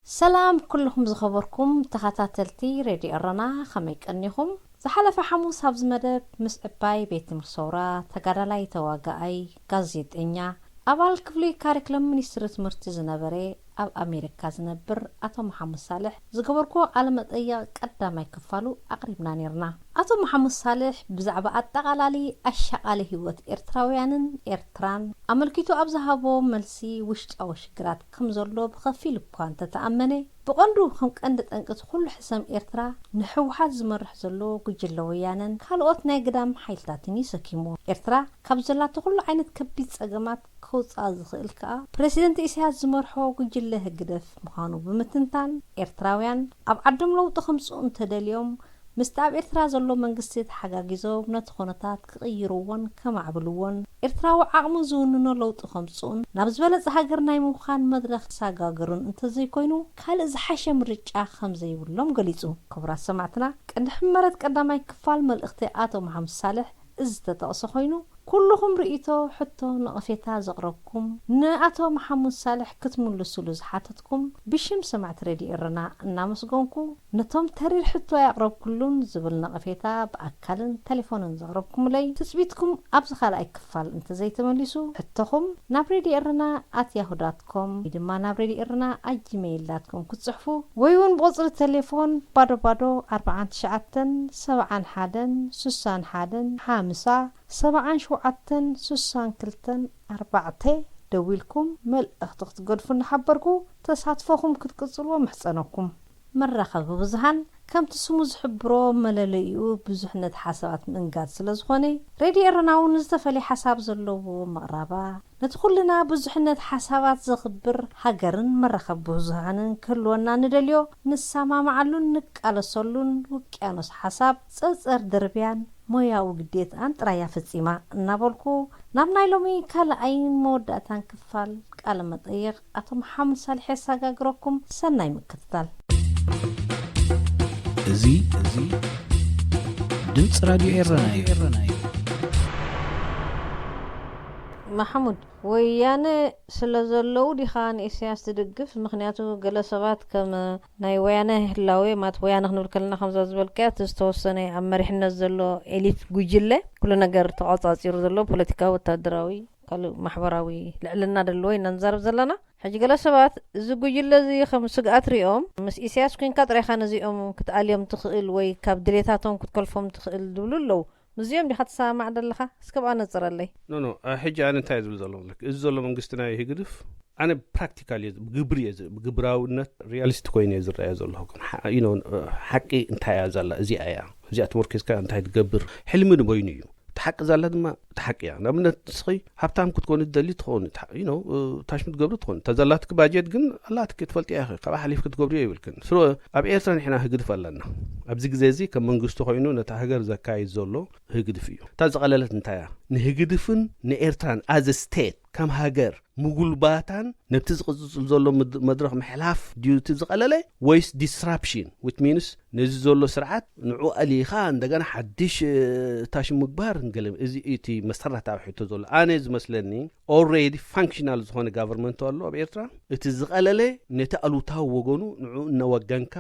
ሰላም ኩልኹም ዝኸበርኩም ተኸታተልቲ ሬድዮ ኤረና፣ ከመይ ቀኒኹም? ዝሓለፈ ሓሙስ ኣብዚ መደብ ምስ ዕባይ ቤት ትምህርቲ ሰውራ፣ ተጋዳላይ ተዋጋኣይ፣ ጋዜጠኛ፣ ኣባል ክፍሊ ካሪክለም ሚኒስትሪ ትምህርቲ ዝነበረ፣ ኣብ ኣሜሪካ ዝነብር ኣቶ መሓሙድ ሳልሕ ዝገበርኩዎ ቃለ መጠይቕ ቀዳማይ ክፋሉ ኣቕሪብና ነይርና። ኣቶ መሓሙድ ሳልሕ ብዛዕባ ኣጠቓላሊ ኣሻቓሊ ህይወት ኤርትራውያንን ኤርትራን ኣመልኪቱ ኣብ ዝሃቦ መልሲ፣ ውሽጣዊ ሽግራት ከም ዘሎ ብኸፊል እኳ እንተተኣመነ፣ ብቐንዱ ከም ቀንዲ ጠንቂ እቲ ኩሉ ሕሰም ኤርትራ ንህወሓት ዝመርሕ ዘሎ ጉጅለ ወያነን ካልኦት ናይ ግዳም ሓይልታትን እዩ ሰኪምዎ። ኤርትራ ካብ ዘላቶ ኩሉ ዓይነት ከቢድ ጸገማት ከውጽኣ ዝኽእል ከኣ ፕረሲደንት ኢሳያስ ዝመርሖ ጉጅለ ህግደፍ ምዃኑ ብምትንታን፣ ኤርትራውያን ኣብ ዓዶም ለውጢ ከምጽኡ እንተደልዮም፣ ምስቲ ኣብ ኤርትራ ዘሎ መንግስቲ ተሓጋጊዞም ነቲ ኩነታት ክቕይርዎን ከማዕብልዎን፣ ኤርትራዊ ዓቕሙ ዝውንኖ ለውጢ ከምጽኡን ናብ ዝበለጸ ሃገር ናይ ምዃን መድረኽ ክሰጋገሩን እንተዘይኮይኑ፣ ካልእ ዝሓሸ ምርጫ ከምዘይብሎም ገሊጹ። ክቡራት ሰማዕትና፣ ቀንዲ ሕመረት ቀዳማይ ክፋል መልእኽቲ ኣቶ መሓሙድ ሳልሕ እዚ ዝተጠቕሰ ኮይኑ፣ ኩልኹም ርእይቶ፣ ሕቶ፣ ነቐፌታ ዘቕረብኩም፣ ንኣቶ መሓሙድ ሳልሕ ክትምልሱሉ ዝሓተትኩም፣ ብሽም ሰማዕቲ ሬድዮ ኤረና እናመስገንኩ፣ ነቶም ተሪር ሕቶ ኣየቕረብኩሉን ዝብል ነቐፌታ ብኣካልን ቴሌፎንን ዘቕረብኩምለይ ትጽቢትኩም ኣብዚ ካልኣይ ክፋል እንተዘይተመሊሱ፣ ሕቶኹም ናብ ሬድዮ ኤረና ኣት ያሁ ዳት ኮም ወይ ድማ ናብ ሬድዮ ኤረና ኣት ጂሜይል ዳት ኮም ክትጽሕፉ ወይ እውን ብቁጽሪ ቴሌፎን ባዶ ባዶ ኣርባዓን ትሽዓተን ሰብዓን ሓደን ስሳን ሓደን ሓምሳ ሰብዓን ሸውዓተን ስሳን ክልተን ኣርባዕተ ደዊልኩም መልእኽቲ ክትገድፉ እናሓበርኩ፣ ተሳትፎኹም ክትቅጽልዎ ምሕጸነኩም። መራኸቢ ብዙሃን ከምቲ ስሙ ዝሕብሮ መለለይኡ ብዙሕነት ሓሳባት ምእንጋድ ስለ ዝኾነ፣ ሬድዮ ኤረና እውን ዝተፈልየ ሓሳብ ዘለዎ ምቕራባ፣ ነቲ ኩልና ብዙሕነት ሓሳባት ዘኽብር ሃገርን መራኸቢ ብዙሃንን ክህልወና ንደልዮ፣ ንሰማማዓሉን ንቃለሰሉን ውቅያኖስ ሓሳብ ጸጸር ድርብያን ሞያዊ ግዴትኣን ጥራይ እያ ፈጺማ እናበልኩ፣ ናብ ናይ ሎሚ ካልኣይን መወዳእታን ክፋል ቃለ መጠይቕ ኣቶ መሓሙድ ሳልሕ የሰጋግረኩም። ሰናይ ምክትታል። እዚ፣ እዚ ድምፂ ራድዮ ኤረና እዩ። መሓሙድ፣ ወያነ ስለ ዘለዉ ዲኻ ንኢሳያስ ትድግፍ? ምኽንያቱ ገለ ሰባት ከም ናይ ወያነ ህላዌ፣ ማለት ወያነ ክንብል ከለና ከምዛ ዝበልካያ፣ እቲ ዝተወሰነ ኣብ መሪሕነት ዘሎ ኤሊት ጉጅለ፣ ኩሉ ነገር ተቆጻጺሩ ዘሎ፣ ፖለቲካዊ፣ ወታደራዊ፣ ካልእ ማሕበራዊ ልዕልና ደለዎ ኢና ንዛረብ ዘለና። ሕጂ ገለ ሰባት እዚ ጉጅለ እዚ ከም ስግኣት ሪኦም፣ ምስ ኢሳያስ ኮይንካ ጥራይ ኢኻ ነዚኦም ክትኣልዮም ትኽእል ወይ ካብ ድሌታቶም ክትከልፎም ትኽእል ዝብሉ ኣለዉ። ምስዚኦም ዲኻ ትሰማማዕ ዘለኻ? እስከ ብኣ ነጽረለይ። ኖ፣ ኖ፣ አ፣ ሕጂ ኣነ እንታይ ዝብል ዘሎ መለክ? እዚ ዘሎ መንግስቲ ናይ ህግድፍ፣ ኣነ ፕራክቲካል እየ፣ ብግብሪ እየ ዝ-፣ ብግብራውነት ሪያሊስት ኮይነ እየ ዝረኣዮ ዘለኹ። ግን ሓ-፣ you know፣ እ፣ ሓቂ እንታይ እያ ዘላ? እዚኣ እያ። እዚኣ ተመርኪዝካ እንታይ ትገብር? ሕልሚ ንበይኑ እዩ። እቲ ሓቂ ዘላ ድማ እቲ ሓቂ እያ። ንኣብነት ንስኺ ሃብታም ክትኮኒ ትደሊ ትኾኒ፣ ትሓ-፣ you know፣ እ፣ ታሽሙ ትገብሪ ትኾኒ። እታ ዘላትኪ ባጀት ግን ኣላትኪ፣ ትፈልጥያ ኢኺ። ካብኣ ሓሊፍኪ ትገብርዮ የብልክን። ስለ ኣብ ኤርትራ ንሕና ህግድፍ ኣለና። ኣብዚ ግዜ እዚ ከም መንግስቲ ኮይኑ ነታ ሃገር ዘካይድ ዘሎ ህግድፍ እዩ። እታ ዝቐለለት እንታይ እያ? ንህግድፍን ንኤርትራን as a state ከም ሃገር ምጉልባታን ነብቲ ዝቕጽል ዘሎ ምድ-፣ መድረኽ ምሕላፍ ድዩ እቲ ዝቐለለ ወይስ ዲስራፕሽን? Which means ነዚ ዘሎ ስርዓት ንዑ ኣሊኻ እንደገና ሓድሽ፣ እ፣ ታሽም ምግባር ንገለ፣ እዚ እዩ እቲ መሰረታዊ ሕቶ ዘሎ። ኣነ ዝመስለኒ ኦልሬዲ ፋንክሽናል ዝኾነ ጋቨርንመንት ኣሎ ኣብ ኤርትራ። እቲ ዝቐለለ ነቲ ኣሉታዊ ወገኑ ንዑ እናወገንካ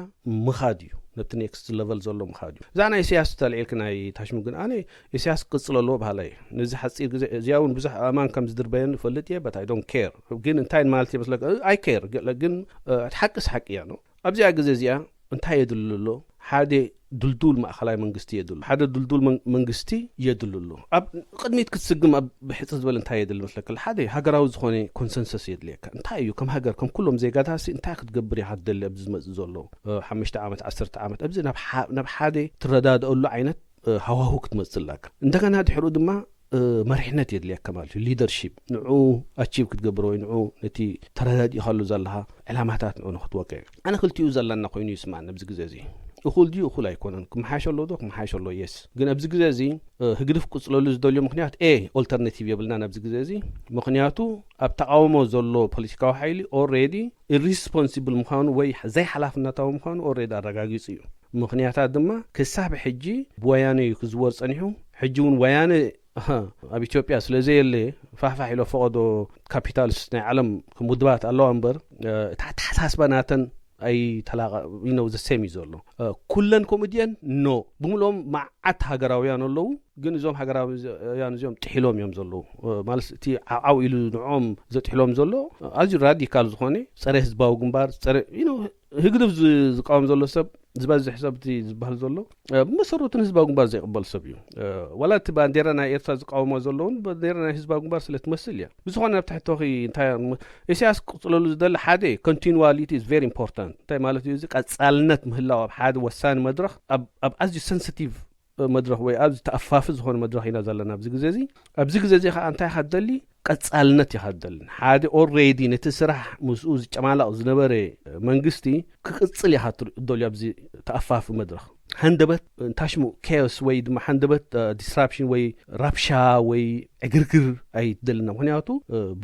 ምኻድ እዩ፣ ነቲ ኔክስት ለቨል ዘሎ ምኻድ እዩ። እዛ ናይ ኢሳያስ ተልዒልክ ናይ ታሽሙ ግን ኣነ ኢሳያስ ክቅጽል ኣለዎ በሃላይ። ነዚ ሓጺር ግዜ እዚኣ እውን ብዙሕ ኣእማን ከም ዝድርበየኒ እፈልጥ እየ፣ but I don't care። ግን እንታይ ማለት እየ መስለካ? I care፣ ግን፣ እ፣ እቲ ሓቅስ ሓቂ እያ ነው። ኣብዚኣ ግዜ እዚኣ እንታይ የድሊ ኣሎ? ሓደ ድልዱል ማእኸላይ መንግስቲ የድሉ። ሓደ ድልዱል መን-፣ መንግስቲ የድሉ ኣሎ። ኣብ ቅድሚት ክትስግም ኣብ ብሕጽር ዝበለ እንታይ የድሊ መስለካ? ሓደ ሃገራዊ ዝኾነ ኮንሰንሰስ የድልየካ። እንታይ እዩ ከም ሃገር፣ ከም ኩሎም ዜጋታሲ እንታይ ክትገብር ኢኻ ትደሊ ኣብዚ ዝመጽእ ዘሎ፣ እ፣ ሓሙሽተ ዓመት፣ ዓሰርተ ዓመት? ኣብዚ ናብ ሓ-፣ ናብ ሓደ ትረዳድኣሉ ዓይነት፣ እ፣ ሃዋሁ ክትመጽእ ኣለካ። እንደገና ድሕሩ ድማ፣ እ፣ መሪሕነት የድልየካ ማለት እዩ። ሊደርሺፕ፣ ንዑ ኣቺቭ ክትገብር ወይ ንዑ ነቲ ተረዳዲእካሉ ዘለኻ ዕላማታት ንዑ ንክትወቅዕ። ኣነ ክልቲኡ ዘለና ኮይኑ ይስማዕኒ ኣብዚ ግዜ እዚ። እኹል ድዩ? እኹል ኣይኮነን። ክመሓየሽ ኣለዎ ዶ? ክመሓየሽ ኣለዎ፣ የስ። ግን ኣብዚ ግዜ እዚ፣ እ፣ ህግድፍ ክቅጽለሉ ዝደልዮ ምኽንያት፣ ኤ፣ ኦልተርናቲቭ የብልናን ኣብዚ ግዜ እዚ። ምኽንያቱ ኣብ ተቃውሞ ዘሎ ፖለቲካዊ ሓይሊ ኦልሬዲ ኢሪስፖንሲብል ምዃኑ ወይ ዘይሓላፍነታዊ ምዃኑ ኦልሬዲ ኣረጋጊጹ እዩ። ምኽንያታት ድማ ክሳብ ሕጂ ብወያነ እዩ ክዝወር ጸኒሑ። ሕጂ እውን ወያነ፣ ኣሃ፣ ኣብ ኢትዮጵያ ስለ ዘየለ ፋሕፋሕ ኢሎ ፈቐዶ ካፒታልስ ናይ ዓለም ከም ውድባት ኣለዋ እምበር፣ እ፣ እቲ ኣተሓሳስባ ናተን ኣይተላቐ you know the same እዩ ዘሎ። ኩለን ከምኡ ድየን? ኖ። ብምልኦም መዓት ሃገራውያን ኣለዉ፣ ግን እዞም ሃገራውያን እዚኦም ጥሒሎም እዮም ዘለዉ። ማለት እቲ ዓው ኢሉ ንዕኦም ዘጥሒሎም ዘሎ ኣዝዩ ራዲካል ዝኾነ ጸረ ህዝባዊ ግንባር፣ ጸረ you know ህግድፍ ዝቃወም ዘሎ ሰብ ዝበዝሕ ሰብ እቲ ዝበሃል ዘሎ ብመሰረቱ ንህዝባዊ ግንባር ዘይቕበል ሰብ እዩ። ዋላ እቲ ባንዴራ ናይ ኤርትራ ዝቃወሞ ዘለውን ባንዴራ ናይ ህዝባዊ ግንባር ስለ ትመስል እያ። ብዝኾነ ኣብቲ ሕቶኺ እንታይ ኢሳያስ ክቕፅለሉ ዝደሊ ሓደ continuity is very important። እንታይ ማለት እዩ? እዚ ቀፃልነት ምህላው ኣብ ሓደ ወሳኒ መድረኽ ኣብ ኣዝዩ ሰንስቲቭ መድረኽ ወይ ኣብዚ ተኣፋፊ ዝኾነ መድረኽ ኢና ዘለና ኣብዚ ግዜ እዚ። ኣብዚ ግዜ እዚ ከዓ እንታይ ኢኻ ትደሊ? ቀፃልነት ኢኻ ትደሊ። ሓደ ኦልሬዲ ነቲ ስራሕ ምስኡ ዝጨማላቕ ዝነበረ መንግስቲ ክቕፅል ኢኻ ትደልዩ ኣብዚ ተኣፋፊ መድረኽ። ሃንደበት እንታሽሙ ኬዮስ ወይ ድማ ሃንደበት ዲስራፕሽን ወይ ራብሻ ወይ ዕግርግር ኣይትደልና። ምክንያቱ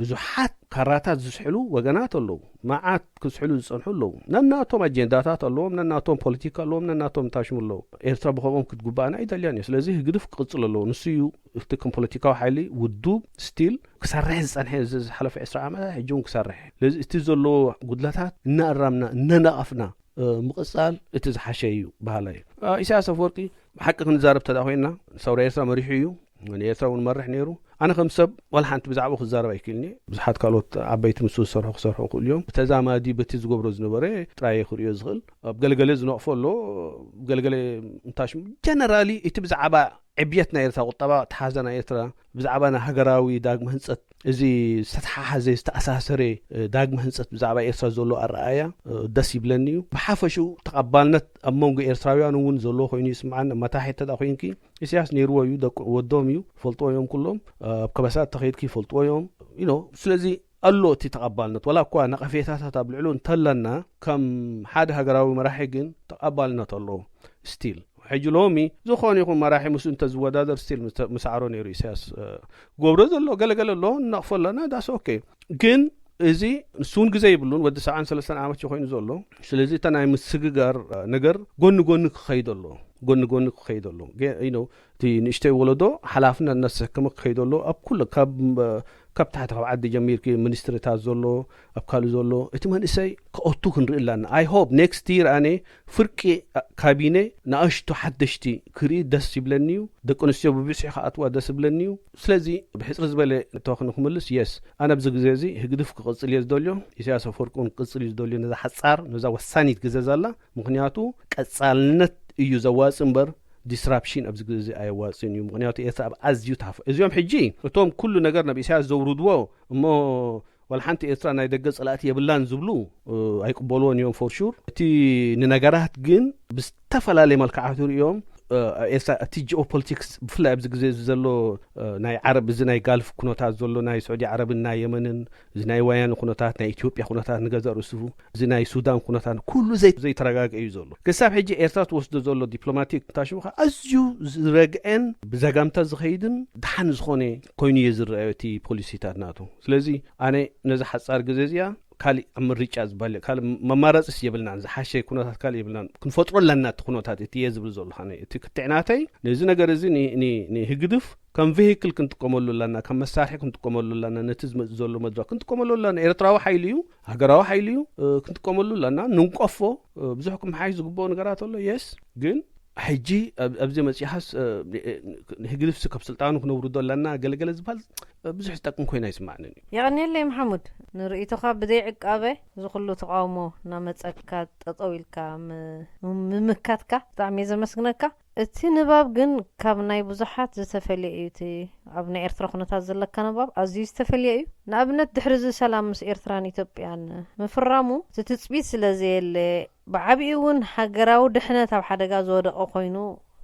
ብዙሓት ካራታት ዝስሕሉ ወገናት ኣለዉ። መዓት ክስሕሉ ዝጸንሑ ኣለዉ። ነናቶም ኣጀንዳታት ኣለዎም፣ ነናቶም ፖለቲካ ኣለዎም፣ ነናቶም ታሽሙ ኣለዉ። ኤርትራ ብኸምኦም ክትጉባእና ኣይደልያን እዩ። ስለዚ ህግድፍ ክቕጽል ኣለዎ። ንሱ እዩ እቲ ከም ፖለቲካዊ ሓይሊ ውዱብ ስቲል ክሰርሕ ዝጸንሐ እዚ ዝሓለፈ ዕስራ ዓመታት ሕጂ እውን ክሰርሕ። ስለዚ እቲ ዘለዎ ጉድለታት እናኣራምና እናነቐፍና ምቕጻል እቲ ዝሓሸ እዩ በሃላይ። ኢሳያስ ኣፈወርቂ ብሓቂ ክንዛረብ ተዳ ኮይና ሰውራ ኤርትራ መሪሑ እዩ። ንኤርትራ እውን መርሕ ነይሩ። ኣነ ከም ሰብ ዋላ ሓንቲ ብዛዕባኡ ክዛረብ ኣይክእልን እየ። ብዙሓት ካልኦት ዓበይቲ ምስኡ ዝሰርሑ ክሰርሑ ይኽእሉ እዮም። ብተዛማዲ በቲ ዝገብሮ ዝነበረ ጥራይ ክርእዮ ዝኽእል። ኣብ ገለገለ ዝነቕፎ ኣሎ፣ ገለገለ እንታሽሙ። ጀነራሊ እቲ ብዛዕባ ዕብየት ናይ ኤርትራ፣ ቁጠባ ተሓዘ ናይ ኤርትራ፣ ብዛዕባ ናይ ሃገራዊ ዳግመ ህንጸት እዚ ዝተተሓሓዘ ዝተኣሳሰረ ዳግመ ህንጸት ብዛዕባ ኤርትራ ዘሎ ኣረኣያ ደስ ይብለኒ እዩ። ብሓፈሽኡ ተቐባልነት ኣብ መንጎ ኤርትራውያን እውን ዘሎ ኮይኑ ይስምዓኒ። መታሒ እንተዳ ኮይንኪ ኢሳያስ ነይርዎ እዩ፣ ደቂ ወዶም እዩ፣ ይፈልጥዎ እዮም ኩሎም። ኣብ ከበሳት ተኸይድኪ ይፈልጥዎ እዮም። You know ስለዚ ኣሎ እቲ ተቐባልነት። ዋላ እኳ ነቐፌታታት ኣብ ልዕሉ እንተለና ከም ሓደ ሃገራዊ መራሒ ግን ተቐባልነት ኣለዎ ስቲል። ሕጂ ሎሚ ዝኾነ ይኹን መራሒ ምስ እንተ ዝወዳደር ስቲል ምስ ኣዕሮ ነይሩ ኢሳያስ። ጎብሮ ዘሎ ገለገለ ኣሎ እናቕፎ ኣለና ዳስ ኦኬ። ግን እዚ ንሱ እውን ግዜ ይብሉን ወዲ ሰብዓን ሰለስተን ዓመት ኮይኑ ዘሎ። ስለዚ እታ ናይ ምስግጋር ነገር ጎኒ ጎኒ ክኸይድ ኣሎ፣ ጎኒ ጎኒ ክኸይድ ኣሎ። እቲ ንእሽተይ ወለዶ ሓላፍነት እናተሰከመ ክኸይድ ኣሎ። ኣብ ኩሉ ካብ ካብ ታሕቲ ካብ ዓዲ ጀሚርኪ ሚኒስትሪታት ዘሎ ኣብ ካልእ ዘሎ እቲ መንእሰይ ክኣቱ ክንርኢ ኣለና። I hope next year ኣነ ፍርቂ ካቢነ ንኣሽቱ ሓደሽቲ ክርኢ ደስ ይብለኒ እዩ። ደቂ ኣንስትዮ ብብዝሒ ክኣትዋ ደስ ይብለኒ እዩ። ስለዚ ብሕፅር ዝበለ ተወኽኒ ክምልስ የስ ኣነ ኣብዚ ግዜ እዚ ህግድፍ ክቕፅል እየ ዝደልዮ። ኢሳያስ ኣፈወርቂ እውን ክቕፅል እዩ ዝደልዮ ነዛ ሓፃር ነዛ ወሳኒት ግዜ ዘላ። ምክንያቱ ቀፃልነት እዩ ዘዋፅእ እምበር ዲስራፕሽን ኣብዚ ግዜ እዚ ኣየዋፅእን እዩ። ምክንያቱ ኤርትራ ኣብ ኣዝዩ ታፍ እዚኦም ሕጂ እቶም ኩሉ ነገር ናብ ኢሳያስ ዘውርድዎ እሞ ዋላ ሓንቲ ኤርትራ ናይ ደገ ጸላእቲ የብላን ዝብሉ ኣይቅበልዎን እዮም for sure። እቲ ንነገራት ግን ብዝተፈላለየ መልክዓት ሪኦም ኤርትራ እቲ ጂኦፖለቲክስ ብፍላይ ኣብዚ ግዜ እዚ ዘሎ ናይ ዓረብ እዚ ናይ ጋልፍ ኩነታት ዘሎ ናይ ስዑዲ ዓረብን ናይ የመንን እዚ ናይ ወያነ ኩነታት ናይ ኢትዮጵያ ኩነታት ንገዛእ ርእሱ እዚ ናይ ሱዳን ኩነታት ኩሉ ዘይተረጋገ እዩ ዘሎ። ክሳብ ሕጂ ኤርትራ ትወስዶ ዘሎ ዲፕሎማቲክ ታሽሙ ኣዝዩ ዝረግዐን ብዘጋምታ ዝኸይድን ደሓን ዝኾነ ኮይኑ እየ ዝረኣዮ እቲ ፖሊሲታት ናቱ። ስለዚ ኣነ ነዚ ሓጻር ግዜ እዚኣ ካሊእ ኣብ ምርጫ ዝበሃል ካልእ መማረፂስ የብልናን። ዝሓሸ ኩነታት ካልእ የብልናን። ክንፈጥሮ ኣለና እቲ ኩነታት እቲ እየ ዝብል ዘለኹ ኣነ። እቲ ክትዕ ናተይ ነዚ ነገር እዚ ንህግድፍ ከም ቬሂክል ክንጥቀመሉ ኣለና፣ ከም መሳርሒ ክንጥቀመሉ ኣለና፣ ነቲ ዝመፅእ ዘሎ መድረክ ክንጥቀመሉ ኣለና። ኤርትራዊ ሓይሊ እዩ፣ ሃገራዊ ሓይሊ እዩ፣ ክንጥቀመሉ ኣለና። ንንቀፎ፣ ብዙሕ ክመሓይሽ ዝግብኦ ነገራት ኣሎ። የስ ግን ሕጂ ኣብዚ መፂኻስ ህግድፍሲ ካብ ስልጣኑ ክነውርዶ ኣለና ገለገለ ዝበሃል ብዙሕ ዝጠቅም ኮይኑ ኣይስማዕንን እዩ። የቐንየለይ መሓሙድ፣ ንርእይቶኻ ብዘይ ዕቃበ እዚ ኩሉ ተቓውሞ እናመጸካ ጠጠው ኢልካ ምምካትካ ብጣዕሚ እየ ዘመስግነካ። እቲ ንባብ ግን ካብ ናይ ብዙሓት ዝተፈልየ እዩ። እቲ ኣብ ናይ ኤርትራ ኩነታት ዘለካ ንባብ ኣዝዩ ዝተፈልየ እዩ። ንኣብነት ድሕሪ እዚ ሰላም ምስ ኤርትራን ኢትዮጵያን ምፍራሙ እቲ ትጽቢት ስለ ዘየለ ብዓቢኡ እውን ሃገራዊ ድሕነት ኣብ ሓደጋ ዝወደቐ ኮይኑ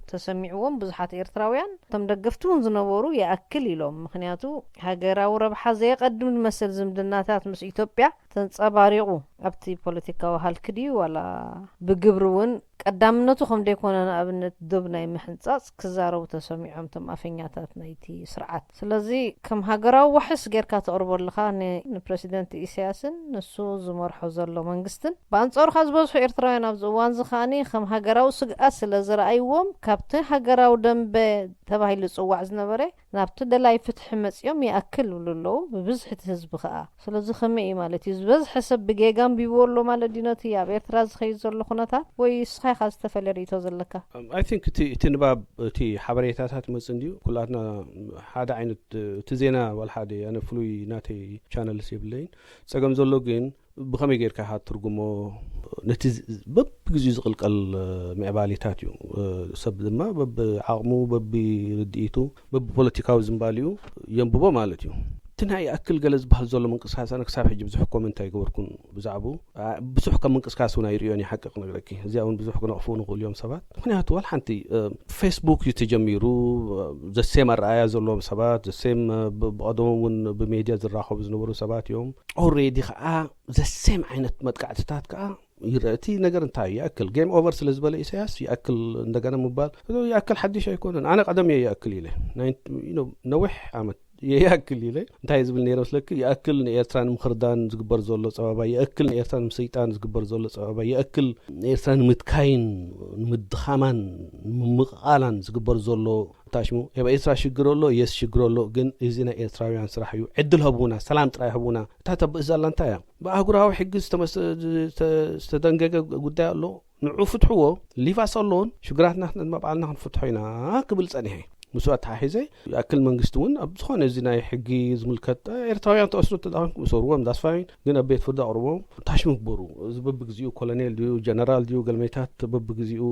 ተሰሚዕዎም ብዙሓት ኤርትራውያን እቶም ደገፍቲ እውን ዝነበሩ ይኣክል ኢሎም። ምኽንያቱ ሃገራዊ ረብሓ ዘየቐድም ዝመስል ዝምድናታት ምስ ኢትዮጵያ ተንጸባሪቑ ኣብቲ ፖለቲካዊ ሃልኪ ድዩ ዋላ ብግብሪ እውን ቀዳምነቱ ከም ደይኮነ ንኣብነት ዶብ ናይ ምሕንጻጽ ክዛረቡ ተሰሚዖም እቶም ኣፈኛታት ናይቲ ስርዓት። ስለዚ ከም ሃገራዊ ዋሕስ ጌርካ ተቕርቦ ኣለኻ ንፕረሲደንት ኢሳያስን ንሱ ዝመርሖ ዘሎ መንግስትን። ብኣንጻሩ ካብ ዝበዝሑ ኤርትራውያን ኣብዚ እዋን እዚ ከኣ ከም ሃገራዊ ስግኣት ስለ ዝረኣይዎም ካብቲ ሃገራዊ ደንበ ተባሂሉ ዝጽዋዕ ዝነበረ ናብቲ ደላይ ፍትሒ መጺኦም ይኣክል ይብሉ ኣለዉ። ብብዝሒ እቲ ህዝቢ ከኣ ስለዚ ከመይ እዩ ማለት እዩ ዝበዝሐ ሰብ ብጌጋ ኣንቢብዎ ኣሎ ማለት ድዩ ነቲ ኣብ ኤርትራ ዝኸይድ ዘሎ ኩነታት? ወይ ንስኻ ኢኻ ዝተፈላለየ ርእይቶ ዘለካ? I think እቲ እቲ ንባብ እቲ ሓበሬታታት መጽ እንድዩ ኩላትና ሓደ ዓይነት እቲ ዜና ዋላ ሓደ ኣነ ፍሉይ ናተይ ቻነልስ የብለይን። ጸገም ዘሎ ግን ብኸመይ ጌርካ ኢኻ ትርጉሞ? ነቲ በብግዜኡ ዝቕልቀል ምዕባሊታት እዩ። ሰብ ድማ በብዓቕሙ በብርድኢቱ በብፖለቲካዊ ዝንባሊኡ የንብቦ ማለት እዩ። እቲ ናይ ይኣክል ገለ ዝበሃል ዘሎ ምንቅስቃስ ኣነ ክሳብ ሕጂ ብዙሕ ኮመንት ኣይገበርኩን ብዛዕቡ ብዙሕ ከም ምንቅስቃስ እውን ኣይርእዮን እዩ ሓቂ ክነግረኪ። እዚኣ እውን ብዙሕ ክነቕፉ ንኽእሉ እዮም ሰባት። ምክንያቱ ዋላ ሓንቲ ፌስቡክ እዩ ተጀሚሩ። ዘሴም ኣረኣያ ዘለዎም ሰባት ዘሴም ብቐደሞም እውን ብሜድያ ዝራኸቡ ዝነበሩ ሰባት እዮም። ኦሬዲ ከዓ ዘሴም ዓይነት መጥቃዕትታት ከዓ ይረአ። እቲ ነገር እንታይ ይኣክል ጌም ኦቨር ስለ ዝበለ ኢሳያስ ይኣክል እንደገና ምባል ይኣክል ሓድሽ ኣይኮነን። ኣነ ቀደም እየ ይኣክል ኢለ ነዊሕ ዓመት ይኣክል ኢለ እንታይ ዝብል ነይረ መስለክ? ይኣክል ንኤርትራ ንምኽርዳን ዝግበር ዘሎ ጸባባ፣ ይኣክል ንኤርትራ ንምስይጣን ዝግበር ዘሎ ጸባባ፣ ይኣክል ንኤርትራ ንምትካይን ንምድኻማን ንምምቕቓላን ዝግበር ዘሎ ታሽሙ። ኣብ ኤርትራ ሽግር ኣሎ፣ የስ ሽግር ኣሎ፣ ግን እዚ ናይ ኤርትራውያን ስራሕ እዩ። ዕድል ሀቡና፣ ሰላም ጥራይ ሀቡና። እታ ተብእስ ዘላ እንታይ እያ? ብኣህጉራዊ ሕጊ ዝተደንገገ ጉዳይ ኣሎ፣ ንዑ ፍትሕዎ። ሊፋስ ኣሎን ሽግራትና ክንድማ በዓልና ክንፍትሖ ኢና ክብል ጸኒሐ። ምስኡ ኣተሓሒዘ ይኣክል መንግስቲ እውን ኣብ ዝኾነ እዚ ናይ ሕጊ ዝምልከት ኤርትራውያን ተኣስሩ ተዳኾንኩም እሰርዎም ዳስፋይን፣ ግን ኣብ ቤት ፍርዲ ኣቕርቦም ታሽሙ ግበሩ። እዚ በብግዚኡ ኮሎኔል ድዩ ጀነራል ድዩ ገልመታት በብግዚኡ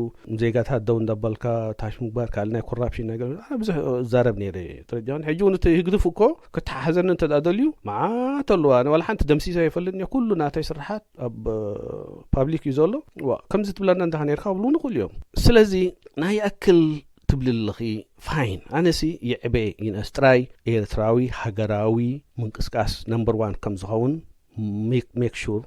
ዜጋታት ደው እንዳባልካ ታሽሙ ግባር ካልእ ናይ ኮራፕሽን ናይ ገለ ብዙሕ ዛረብ ነይረ። ተረዲኹን ሕጂ እውን እቲ ህግድፍ እኮ ክተሓሓዘኒ እንተ ደልዩ መዓት ኣለዋ። ዋላ ሓንቲ ደምሲሰ ይፈልጥ ኩሉ ናተይ ስርሓት ኣብ ፓብሊክ እዩ ዘሎ። ዋ ከምዚ ትብለና እንዳ ነርካ ብሉ ንኽእሉ እዮም። ስለዚ ናይ ኣክል ትብሊ ኣለኺ ፋይን። ኣነሲ ይዕበ ይንእስ ጥራይ ኤርትራዊ ሃገራዊ ምንቅስቃስ ነምበር ዋን ከም ዝኸውን ሜክ ሹር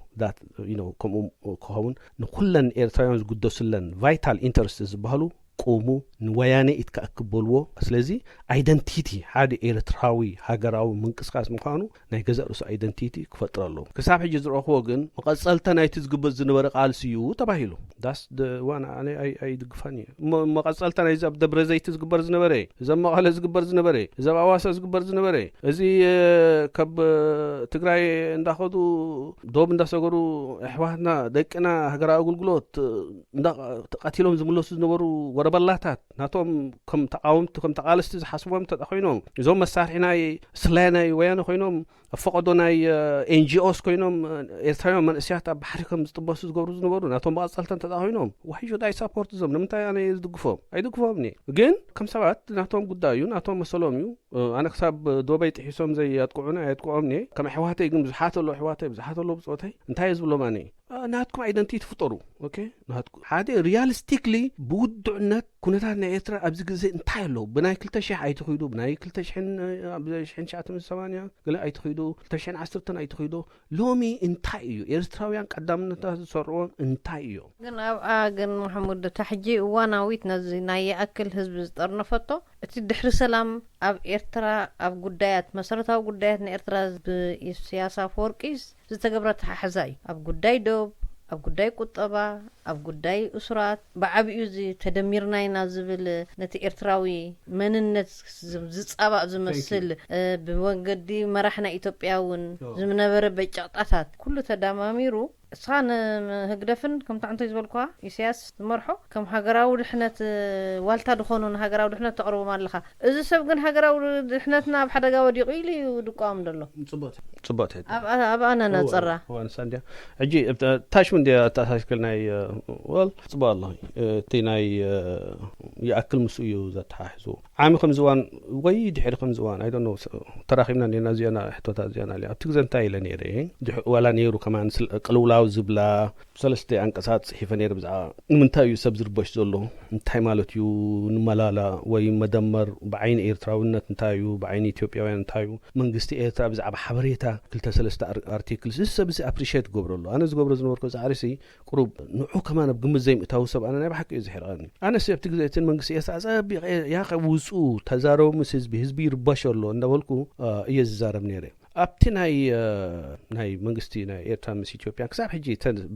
ከምኡ ክኸውን ንኩለን ኤርትራውያን ዝጉደሱለን ቫይታል ኢንተረስት ዝበሃሉ ቁሙ ንወያነ ኢትካ እክበልዎ። ስለዚ ኣይደንቲቲ ሓደ ኤርትራዊ ሃገራዊ ምንቅስቃስ ምዃኑ ናይ ገዛእ ርእሱ ኣይደንቲቲ ክፈጥር ኣለዎ። ክሳብ ሕጂ ዝረእኽዎ ግን መቐጸልታ ናይቲ ዝግበር ዝነበረ ቃልሲ እዩ ተባሂሉ። ዳስ ዋን ኣነ ኣይድግፋን እዩ። መቐጸልታ ናይዚ ኣብ ደብረ ዘይቲ ዝግበር ዝነበረ፣ እዚ ኣብ መቐለ ዝግበር ዝነበረ፣ እዚ ኣብ ኣዋሳ ዝግበር ዝነበረ፣ እዚ ካብ ትግራይ እንዳኸዱ ዶብ እንዳሰገሩ ኣሕዋትና ደቅና ሃገራዊ ኣገልግሎት ተቐቲሎም ዝምለሱ ዝነበሩ ወረበላታት ናቶም ከም ተቃወምቲ ከም ተቃለስቲ ዝሓስቦም ተኾይኖም እዞም መሳርሒ ናይ ስለ ናይ ወያነ ኮይኖም ኣብ ፈቐዶ ናይ ኤንጂኦስ ኮይኖም ኤርትራውያን መንእስያት ኣብ ባሕሪ ከም ዝጥበሱ ዝገብሩ ዝነበሩ ናቶም መቐጸልታ እንተ ኮይኖም ዋይ ሹድ ኣይ ሳፖርት እዞም ንምንታይ ኣነ ዝድግፎም ኣይድግፎም እየ። ግን ከም ሰባት ናቶም ጉዳይ እዩ ናቶም መሰሎም እዩ። ኣነ ክሳብ ዶበይ ጥሒሶም ዘየጥቅዑና ኣየጥቅዖም እየ። ከም ኣሕዋተይ ግን ብዙሓት ኣለዉ ኣሕዋተይ ብዙሓት ኣለዉ ብፆተይ እንታይ እየ ዝብሎም ኣነ ናትኩም ኣይደንቲቲ ፍጠሩ። ኦኬ ናትኩም ሓደ ሪያሊስቲክሊ ብውድዕነት ኩነታት ናይ ኤርትራ ኣብዚ ግዜ እንታይ ኣለዉ ብናይ ክልተ ሽሕ ኣይትኽይዱ ብናይ ክልተ ሽሕን ሽሕን ትሽዓተ ሚእትን ሰማንያ ገለ ኣይትኽይዱ ክልተ ሽሕን ዓሰርተን ኣይትኽይዱ። ሎሚ እንታይ እዩ ኤርትራውያን ቀዳምነታት ዝሰርዎ እንታይ እዩ? ግን ኣብኣ ግን መሐሙድ እታ ሕጂ እዋናዊት ነዚ ናይ ይኣክል ህዝቢ ዝጠርነፈቶ እቲ ድሕሪ ሰላም ኣብ ኤርትራ ኣብ ጉዳያት መሰረታዊ ጉዳያት ንኤርትራ ብኢሳያስ ኣፈወርቂ ዝተገብረ ኣተሓሕዛ እዩ። ኣብ ጉዳይ ዶብ፣ ኣብ ጉዳይ ቁጠባ፣ ኣብ ጉዳይ እሱራት ብዓቢኡ እዚ ተደሚርና ኢና ዝብል ነቲ ኤርትራዊ መንነት ዝጻባእ ዝመስል ብመንገዲ መራሕና ኢትዮጵያ እውን ዝነበረ በጨቕጣታት ኩሉ ተዳማሚሩ እስኻ ንህግደፍን ከምታ ዕንቶይ ዝበልኳ ኢሳያስ ዝመርሖ ከም ሃገራዊ ድሕነት ዋልታ ዝኾኑ ንሃገራዊ ድሕነት ተቕርቦም ኣለኻ። እዚ ሰብ ግን ሃገራዊ ድሕነትና ኣብ ሓደጋ ወዲቑ ኢሉ እዩ ድቋም ዘሎ። ጽቡቅ ኣብ ኣነ ነጸራ ዋንሳ እንዲያ ሕጂ ታሽሙ እንዲያ ተኣሳስክል ናይ ወል ጽቡቅ ኣሎ። እቲ ናይ ይኣክል ምስ እዩ ዘተሓሕዙ ዓሚ ከምዚ እዋን ወይ ድሕሪ ከምዚ እዋን ኣይ ዶንት ኖ ተራኺብና ኔና እዚኣና ሕቶታት እዚኣና ኣለ ኣብቲ ግዜ እንታይ ኢለ ነይረ ዋላ ነይሩ ከማን ቅልውላው ዝብላ ሰለስተ ኣንቀሳት ጽሒፈ ነይረ ብዛዕባ ንምንታይ እዩ ሰብ ዝርበሽ ዘሎ እንታይ ማለት እዩ ንመላላ ወይ መደመር ብዓይኒ ኤርትራውነት እንታይ እዩ ብዓይኒ ኢትዮጵያውያን እንታይ እዩ መንግስቲ ኤርትራ ብዛዕባ ሓበሬታ ክልተ ሰለስተ ኣርቲክል እዚ ሰብ እዚ ኣፕሪሼት ገብረሉ ኣነ ዝገብሮ ዝነበርኩ ዛዕሪሲ ቁሩብ ንዑ ከማን ኣብ ግምት ዘይምእታዊ ሰብ ኣነ ናይ ብሓቂ እዩ ዝሕርቐኒ። ኣነስ ኣብቲ ግዜ እቲ መንግስቲ ኤርትራ ኣጸቢቐ ያኸ ውጹ ተዛረቡ ምስ ህዝቢ ህዝቢ ይርበሽ ኣሎ እንዳበልኩ እየ ዝዛረብ ነይረ። ኣብቲ ናይ ናይ መንግስቲ ናይ ኤርትራ ምስ ኢትዮጵያ ክሳብ ሕጂ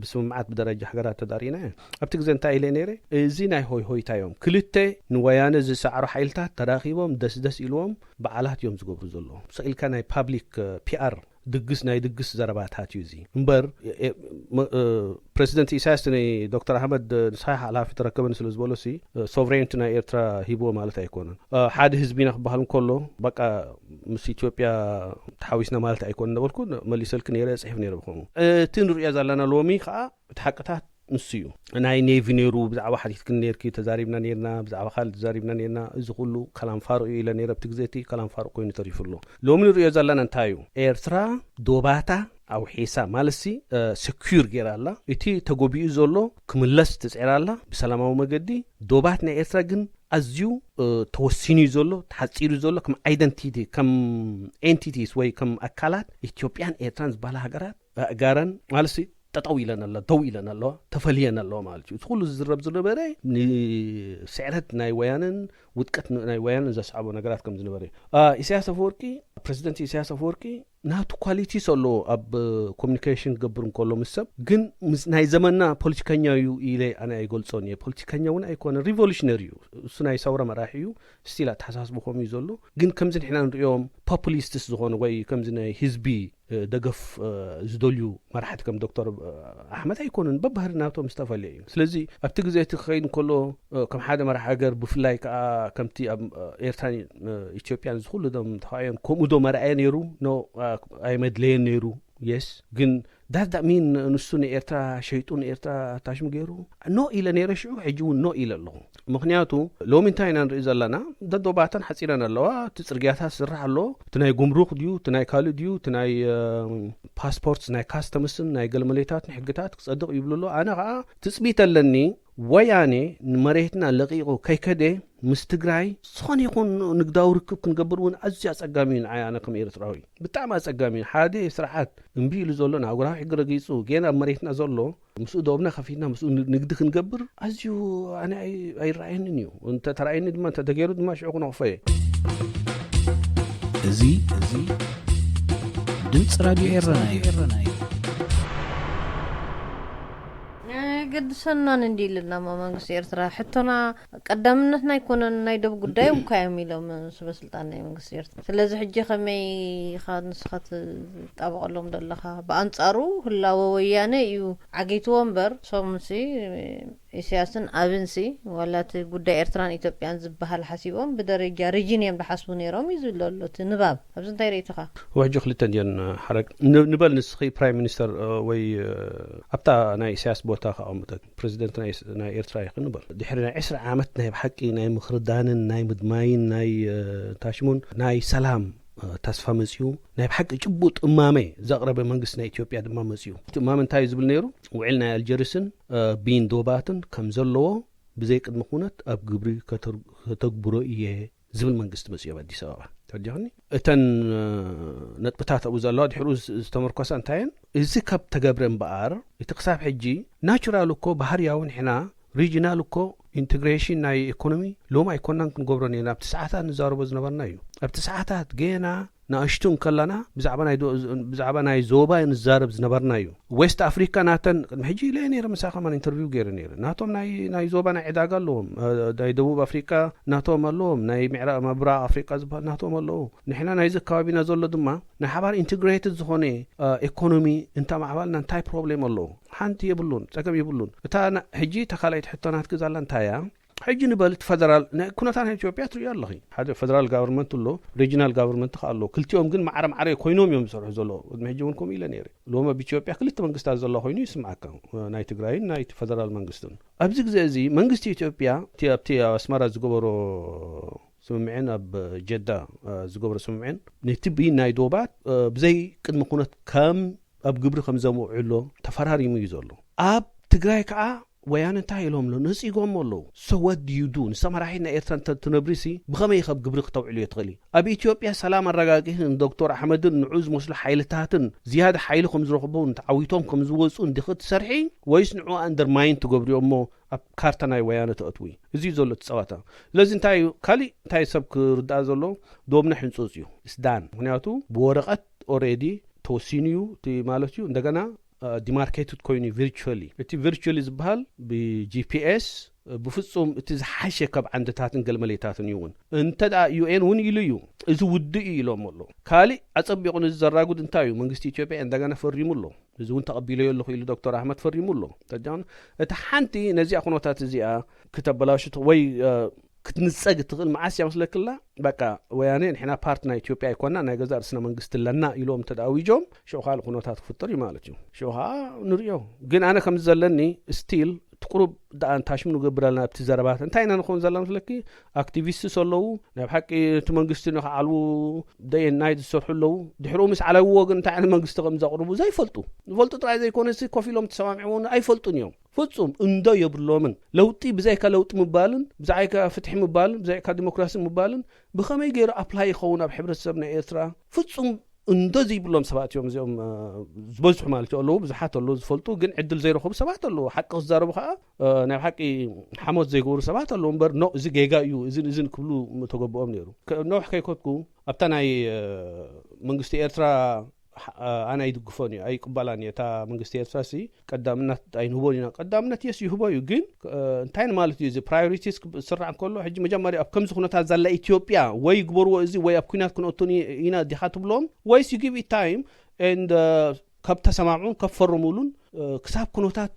ብስምምዓት ብደረጃ ሃገራት ተዳሪና እየ። ኣብቲ ግዜ እንታይ ኢለ ነይረ እዚ ናይ ሆይ ሆይታ እዮም ክልተ ንወያነ ዝሰዕሩ ሓይልታት ተራኺቦም ደስደስ ኢልዎም በዓላት እዮም ዝገብሩ ዘለዉ። ስቕ ኢልካ ናይ ፓብሊክ ፒኣር ድግስ ናይ ድግስ ዘረባታት እዩ እዚ እምበር። ፕሬዚደንት ኢሳያስ ንዶክተር ኣሕመድ ንስኻ ሓላፊ ተረከበኒ ስለ ዝበሎ ሲ ሶቨሬንቲ ናይ ኤርትራ ሂብዎ ማለት ኣይኮነን። ሓደ ህዝቢ ኢና ክበሃል እንከሎ በቃ ምስ ኢትዮጵያ ተሓዊስና ማለት ኣይኮነን ነበልኩ። መሊሰልክ ነይረ፣ ጽሒፍ ነይረ ብኸምኡ። እቲ ንሪኦ ዘለና ሎሚ ከዓ እቲ ሓቅታት ንሱ እዩ። ናይ ኔቪ ነይሩ፣ ብዛዕባ ሓቲትክን ነርኪ፣ ተዛሪብና ነርና፣ ብዛዕባ ካልእ ተዛሪብና ነርና። እዚ ኩሉ ከላም ፋሩቅ እዩ ኢለ ነይረ ኣብቲ ግዜ እቲ፣ ከላም ፋሩቅ ኮይኑ ተሪፉ ኣሎ። ሎሚ ንሪኦ ዘለና እንታይ እዩ? ኤርትራ ዶባታ ኣውሒሳ ማለትሲ ሰኪር ገይራ ኣላ። እቲ ተጎቢኡ ዘሎ ክምለስ ትጽዕር ኣላ ብሰላማዊ መገዲ። ዶባት ናይ ኤርትራ ግን ኣዝዩ ተወሲኑ እዩ ዘሎ፣ ተሓጺሩ ዘሎ። ከም ኣይደንቲቲ፣ ከም ኤንቲቲስ ወይ ከም ኣካላት ኢትዮጵያን ኤርትራን ዝበሃላ ሃገራት ኣእጋረን ማለትሲ ጠጠው ኢለን ኣለ ደው ኢለን ኣለዋ፣ ተፈልየን ኣለዋ ማለት እዩ። እቲ ኩሉ ዝዝረብ ዝነበረ ንስዕረት ናይ ወያነን ውድቀት ናይ ወያነን ዘስዓቦ ነገራት ከም ዝነበረ እዩ። ኢሳያስ ኣፈወርቂ፣ ፕሬዚደንት ኢሳያስ ኣፈወርቂ ናቱ ኳሊቲስ ኣለዎ ኣብ ኮሚኒኬሽን ክገብር እንከሎ ምስ ሰብ። ግን ናይ ዘመና ፖለቲከኛ እዩ ኢለ ኣነ ኣይገልጾን እየ። ፖለቲከኛ እውን ኣይኮነ፣ ሪቮሉሽነሪ እዩ። እሱ ናይ ሰውራ መራሒ እዩ። ስቲል ኣተሓሳስቡ ከምኡ እዩ ዘሎ። ግን ከምዚ ንሕና ንሪኦም ፖፑሊስትስ ዝኾነ ወይ ከምዚ ናይ ህዝቢ ደገፍ ዝደልዩ መራሕቲ ከም ዶክተር ኣሕመድ ኣይኮኑን። በባህሪ ናቶም ዝተፈለየ እዩ። ስለዚ ኣብቲ ግዜ እቲ ክኸይድ እንከሎ ከም ሓደ መራሕ ሃገር፣ ብፍላይ ከዓ ከምቲ ኣብ ኤርትራን ኢትዮጵያን ዝኩሉ ዶም ተኻዮም ከምኡ ዶ መርኣየ ነይሩ? ኖ፣ ኣይመድለየን ነይሩ። የስ ግን ዳት ዳት ሚን ንሱ ንኤርትራ ሸይጡ ንኤርትራ ታሽሙ ገይሩ ኖ ኢለ ነይረ ሽዑ፣ ሕጂ እውን ኖ ኢለ ኣለኹ። ምክንያቱ ሎሚ እንታይ ኢና ንርኢ ዘለና? ደዶባተን ሓፂረን ኣለዋ። እቲ ፅርግያታት ዝስራሕ ኣሎ። እቲ ናይ ጉምሩክ ድዩ፣ እቲ ናይ ካልእ ድዩ፣ እቲ ናይ ፓስፖርት ናይ ካስተምስን ናይ ገለመሌታትን ሕግታት ክፀድቕ ይብሉ ኣሎ። ኣነ ከዓ ትፅቢት ኣለኒ ወያኔ ንመሬትና ለቂቑ ከይከደ ምስ ትግራይ ዝኾነ ይኹን ንግዳዊ ርክብ ክንገብር እውን ኣዝዩ ኣፀጋሚ እዩ ንዓይ፣ ኣነ ከም ኤርትራዊ ብጣዕሚ ኣፀጋሚ እዩ። ሓደ ስርዓት እምቢ ኢሉ ዘሎ ንኣህጉራዊ ሕጊ ረጊፁ ጌና ኣብ መሬትና ዘሎ ምስኡ ዶብና ከፊትና ምስኡ ንግዲ ክንገብር ኣዝዩ ኣነ ኣይረኣየንን እዩ። እንተተረኣየኒ ድማ እንተተገይሩ ድማ ሽዑ ክነቕፎ እየ። እዚ እዚ ድምፂ ራድዮ ኤረና እዩ። ገድሰናን እንዲ ኢልና ማ መንግስቲ ኤርትራ ሕቶና ቀዳምነትና ኣይኮነን፣ ናይ ደብ ጉዳዮም እኳ እዮም ኢሎም ስበስልጣን ናይ መንግስቲ ኤርትራ። ስለዚ ሕጂ ከመይ ኢኻ ንስኻ ትጣበቐሎም ዘለኻ? ብኣንጻሩ ህላወ ወያነ እዩ ዓጊትዎ እምበር ሶምሲ ኢሳያስን ኣብንሲ ዋላ እቲ ጉዳይ ኤርትራን ኢትዮጵያን ዝበሃል ሓሲቦም ብደረጃ ሪጅን እዮም ዝሓስቡ ነይሮም እዩ ዝብሎ ኣሎ እቲ ንባብ። ኣብዚ እንታይ ርእይቶኻ? ሕጂ ክልተ እንድየን ሓረግ ንበል ንስኺ ፕራይም ሚኒስተር ወይ ኣብታ ናይ ኢሳያስ ቦታ ከቐምጠ ፕሬዚደንት ናይ ኤርትራ ይኽን ንበል ድሕሪ ናይ ዕስራ ዓመት ናይ ብሓቂ ናይ ምኽርዳንን ናይ ምድማይን ናይ ታሽሙን ናይ ሰላም ተስፋ መፅኡ ናይ ብሓቂ ጭቡጥ እማመ ዘቕረበ መንግስቲ ናይ ኢትዮጵያ ድማ መፅኡ። እቲ እማመ እንታይ እዩ ዝብል ነይሩ? ውዕል ናይ ኣልጀርስን ቢን ዶባትን ከም ዘለዎ ብዘይ ቅድሚ ኩነት ኣብ ግብሪ ከተግብሮ እየ ዝብል መንግስቲ መፅኡ ኣብ ኣዲስ ኣበባ። ተረዲኹኒ? እተን ነጥብታት ኣብኡ ዘለዋ ድሕሩ ዝተመርኮሳ እንታየን? እዚ ካብ ተገብረ እምበኣር እቲ ክሳብ ሕጂ ናቹራል እኮ ባህርያዊ ንሕና ሪጂናል እኮ ኢንቴግሬሽን ናይ ኢኮኖሚ ሎም ኣይኮናን ክንገብሮ ነና ኣብቲ ሰዓታት ንዛረቦ ዝነበርና እዩ። ኣብቲ ሰዓታት ገና ንኣሽቱ እንከለና ብዛዕባ ናይ ዞባ ንዛረብ ዝነበርና እዩ። ዌስት ኣፍሪካ ናተን ቅድሚ ሕጂ ኢለ ነይረ ምሳኻ ማን ኢንተርቪው ገይረ ነይረ። ናቶም ናይ ዞባ ናይ ዕዳጋ ኣለዎም። ናይ ደቡብ ኣፍሪካ ናቶም ኣለዎም። ናይ ምብራቅ ኣፍሪካ ዝበሃል ናቶም ኣለዎ። ንሕና ናይዚ ከባቢና ዘሎ ድማ ናይ ሓባር ኢንቴግሬትድ ዝኾነ ኢኮኖሚ እንተማዕባልና እንታይ ፕሮብሌም ኣለዎ? ሓንቲ የብሉን፣ ጸገም የብሉን። እታ ሕጂ እታ ካልኣይቲ ሕቶ ናትኪ ዛላ እንታይ እያ? ሕጂ ንበል እቲ ፈደራል ናይ ኩነታት ናይ ኢትዮጵያ ትርእዮ ኣለኺ። ሓደ ፈደራል ጋቨርንመንት ኣሎ፣ ሪጂናል ጋቨርንመንት ከ ኣሎ። ክልቲኦም ግን ማዕረ ማዕረ ኮይኖም እዮም ዝሰርሑ ዘለዉ። ቅድሚ ሕጂ እውን ከምኡ ኢለ ነይረ። ሎሚ ኣብ ኢትዮጵያ ክልተ መንግስታት ዘሎ ኮይኑ ይስምዓካ፣ ናይ ትግራይን ናይ ፈደራል መንግስትን። ኣብዚ ግዜ እዚ መንግስቲ ኢትዮጵያ ኣብቲ ኣብ ኣስመራ ዝገበሮ ስምምዕን ኣብ ጀዳ ዝገበሮ ስምምዕን ነቲ ብይን ናይ ዶባት ብዘይ ቅድሚ ኩነት ከም ኣብ ግብሪ ከም ዘምውዕሎ ተፈራሪሙ እዩ ዘሎ። ኣብ ትግራይ ከዓ ወያነ እንታይ ኢሎም ኣሎ? ነፂጎሞ ኣለዉ። So what do you do? ንሳ መራሒት ናይ ኤርትራ እንተ ትነብሪ ሲ ብኸመይ ካብ ግብሪ ክተውዕልዮ ትኽእሊ? ኣብ ኢትዮጵያ ሰላም ኣረጋጊሒ ንዶክተር ኣሕመድን ንዑ ዝመስሉ ሓይልታትን ዝያዳ ሓይሊ ከም ዝረኽቡ ተዓዊቶም ከም ዝወፁ እንዲኺ ትሰርሒ ወይስ ንዑ ኣንደርማይን ትገብርዮ እሞ ኣብ ካርታ ናይ ወያነ ተእትዊ? እዚ እዩ ዘሎ እቲ ፀዋታ። ስለዚ እንታይ እዩ ካሊእ እንታይ ሰብ ክርዳእ ዘሎ? ዶብና ሕንፁፅ እዩ ስዳን። ምክንያቱ ብወረቐት ኦሬዲ ተወሲኑ እዩ እቲ ማለት እዩ። እንደገና ዲማርኬትድ ኮይኑ ቪርቹዋሊ እቲ ቪርቹዋሊ ዝበሃል ብጂፒኤስ ብፍጹም እቲ ዝሓሸ ካብ ዓንድታትን ገልመሌታትን እዩ እውን። እንተ ደኣ ዩ ኤን እውን ኢሉ እዩ፣ እዚ ውድእ እዩ ኢሎም ኣሎ። ካልእ ኣጸቢቑ ነዚ ዘራጉድ እንታይ እዩ? መንግስቲ ኢትዮጵያ እንደገና ፈሪሙ ኣሎ። እዚ እውን ተቐቢለዮ ኣለኹ ኢሉ ዶክተር ኣሕመድ ፈሪሙ ኣሎ። ተጃን እቲ ሓንቲ ነዚኣ ኩነታት እዚኣ ክተበላሹ ወይ ክትንጸግ እትኽእል መዓስ እያ መስለክላ? በቃ ወያኔ ንሕና ፓርት ናይ ኢትዮጵያ ኣይኮና፣ ናይ ገዛ ርስና መንግስቲ ኣለና ኢሎም እንተ ኣዊጆም፣ ሽዑ ካልእ ኩነታት ክፍጠር እዩ ማለት እዩ። ሽዑ ከዓ ንሪኦ። ግን ኣነ ከም ዘለኒ ስቲል እቲ ቁሩብ ደኣ እንታሽም ንገብር ኣለና ኣብቲ ዘረባት። እንታይ ኢና ንኸውን ዘለና መስለኪ? ኣክቲቪስትስ ኣለዉ፣ ናይ ብሓቂ እቲ መንግስቲ ንክዓልዉ ደየናይ ዝሰርሑ ኣለዉ። ድሕሪኡ ምስ ዓለውዎ ግን እንታይ ዓይነት መንግስቲ ከም ዘቕርቡ ዘይፈልጡ። ዝፈልጡ ጥራይ ዘይኮነሲ ኮፍ ኢሎም ተሰማሚዕዎም ኣይፈልጡን እዮም። ፍጹም እንዶ የብሎምን። ለውጢ ብዛይካ ለውጢ ምባልን ብዛይካ ፍትሒ ምባልን ብዛይካ ዲሞክራሲ ምባልን ብኸመይ ገይሩ ኣፕላይ ይኸውን ኣብ ሕብረተሰብ ናይ ኤርትራ? ፍጹም እንዶ ዘይብሎም ሰባት እዮም እዚኦም ዝበዝሑ ማለት ኣለዉ። ብዙሓት ኣለዉ ዝፈልጡ ግን ዕድል ዘይረኸቡ ሰባት ኣለዉ። ሓቂ ክዛረቡ ከዓ ናይ ሓቂ ሓሞት ዘይገብሩ ሰባት ኣለዉ እምበር ኖ እዚ ጌጋ እዩ እዝን እዝን ክብሉ ምተገበኦም ነይሩ። ነውሕ ከይኮትኩ ኣብታ ናይ መንግስቲ ኤርትራ ኣነ ኣይድግፎን እዩ ኣይቅበላን እዩ። እታ መንግስቲ ኤርትራ ሲ ቀዳምነት ኣይንህቦን ኢና። ቀዳምነት የስ ይህቦ እዩ ግን እንታይ ማለት እዩ እዚ ፕራዮሪቲስ ክስራዕ እንከሎ ሕጂ መጀመርያ ኣብ ከምዚ ኩነታት ዘላ ኢትዮጵያ ወይ ግበርዎ እዚ ወይ ኣብ ኩናት ክንኦቱን ኢና ዲኻ ትብሎም ወይስ you give it time and ካብ ተሰማምዑን ከፈርሙሉን ክሳብ ኩነታት